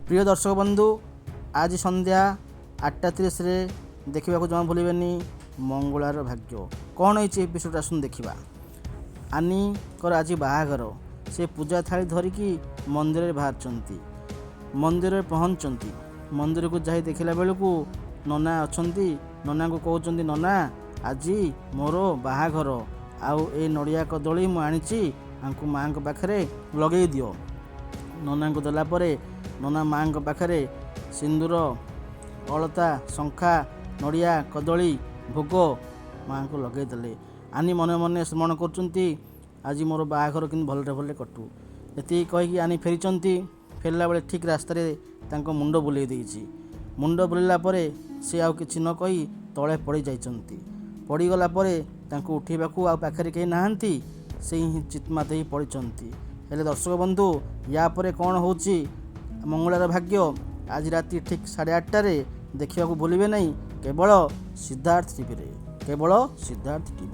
ପ୍ରିୟ ଦର୍ଶକ ବନ୍ଧୁ, ଆଜି ସନ୍ଧ୍ୟା 8:30ରେ ଦେଖିବାକୁ ଜମା ଭୁଲିବେନି ମଙ୍ଗଳାର ଭାଗ୍ୟ। କ'ଣ ହେଇଛି ଏପିସୋଡ଼, ଆସନ୍ତୁ ଦେଖିବା। ଆନିଙ୍କର ଆଜି ବାହାଘର। ସେ ପୂଜା ଥାଳି ଧରିକି ମନ୍ଦିରରେ ବାହାରିଛନ୍ତି। ମନ୍ଦିରରେ ପହଞ୍ଚନ୍ତି। ମନ୍ଦିରକୁ ଯାଇ ଦେଖିଲା ବେଳକୁ ନନା ଅଛନ୍ତି। ନନାଙ୍କୁ କହୁଛନ୍ତି, "ନନା, ଆଜି ମୋର ବାହାଘର ଆଉ ଏ ନଡ଼ିଆ କଦଳୀ ମୁଁ ଆଣିଛି, ଆଙ୍କୁ ମାଆଙ୍କ ପାଖରେ ଲଗେଇ ଦିଅ।" ନନାଙ୍କୁ ଦେଲା ପରେ ନନା ମାଆଙ୍କ ପାଖରେ ସିନ୍ଦୁର, ଅଳତା, ଶଙ୍ଖା, ନଡ଼ିଆ କଦଳୀ ଭୋଗ ମାଆଙ୍କୁ ଲଗେଇଦେଲେ। ଆନି ମନେ ମନେ ସ୍ମରଣ କରୁଛନ୍ତି, "ଆଜି ମୋର ବାହାଘର କିନ୍ତୁ ଭଲରେ ଭଲରେ କଟୁ।" ଏତିକି କହିକି ଆନି ଫେରିଛନ୍ତି। ଫେରିଲା ବେଳେ ଠିକ୍ ରାସ୍ତାରେ ତାଙ୍କ ମୁଣ୍ଡ ବୁଲେଇ ଦେଇଛି। ମୁଣ୍ଡ ବୁଲେଇଲା ପରେ ସେ ଆଉ କିଛି ନ କହି ତଳେ ପଡ଼ିଯାଇଛନ୍ତି। ପଡ଼ିଗଲା ପରେ ତାଙ୍କୁ ଉଠେଇବାକୁ ଆଉ ପାଖରେ କେହି ନାହାନ୍ତି। ସେ ହିଁ ଚିତ୍ମାତ ହେଇ ପଡ଼ିଛନ୍ତି। ହେଲେ ଦର୍ଶକ ବନ୍ଧୁ, ୟା ପରେ କ'ଣ ହେଉଛି ମଙ୍ଗଳାର ଭାଗ୍ୟ, ଆଜି ରାତି ଠିକ୍ 8:30ରେ ଦେଖିବାକୁ ଭୁଲିବେ ନାହିଁ, କେବଳ ସିଦ୍ଧାର୍ଥ ଟିଭିରେ, କେବଳ ସିଦ୍ଧାର୍ଥ ଟିଭିରେ।